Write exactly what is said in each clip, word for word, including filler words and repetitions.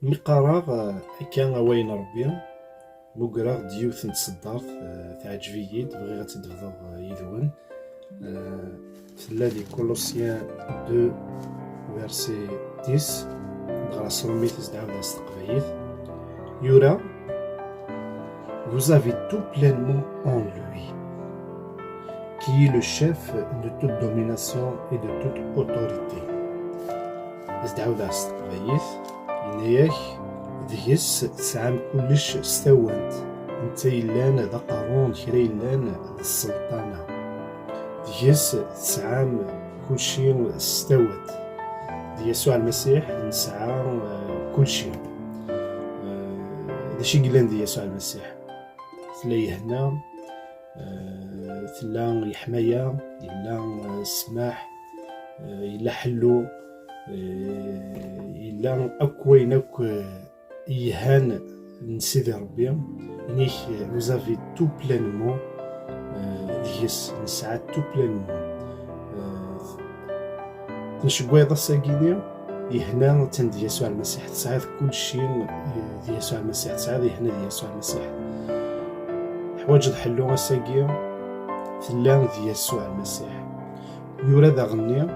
Mi qqareɣ, eh, akka awal n Ṛebbi, mmugreɣ-d yiwet n tseddart, eh, teɛǧeb-iyi-d, bɣiɣ ad tt-id-bḍeɣ, eh, yid-wen. Eh, tella di Colossiens deux, verset dix, dɣa s tṛumit, ad s-d-ɛawdeɣ s teqbaylit. Yura: Vous avez tout pleinement en lui, qui est le chef de toute domination et de toute autorité. Ad s-d-ɛawdeɣ s teqbaylit, yenna-yak: Deg-s tesɛam kullec s tawant, netta yellan d aqerru n kra yellan d sselṭana. Deg-s tesɛam kulci s tawant. Di Yasuɛ Lmasiḥ nesɛa, eh, kulci. Eh, d acu i yellan di Yasuɛ Lmasiḥ? Tella yehna, eh, tella yeḥmaya, yella, eh, ssmaḥ, eh, yella ḥellu, eh, yella akk wayen akk, eh, yelhan n Sidi Ṛebbi. Inik, eh, vous avez tout pleinement, eh, deg-s, nesɛa tout pleinement. Eh, Tncegwayeḍ ass-agi-ni, yehna attan di Yasuɛ Lmasiḥ, tesɛiḍ kulci, eh, di Yasuɛ Lmasiḥ, tesɛiḍ yehna di Yasuɛ Lmasiḥ. Teḥwaǧeḍ ḥellu ass-agi, tella di Yasuɛ Lmasiḥ. Yura daɣenni, eh,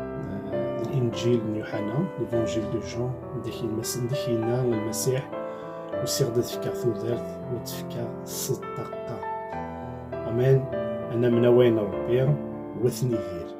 d Linǧil n Yuḥana, l'Évangile de Jean, anda k-yenna, anda k-yenna Lmasiḥ: Usiɣ-d ad fkeɣ tudert, ur d-fkeɣ s ṭṭaqa. Amen. Ad namen awal n Ṛebbi, u ad t-nidir.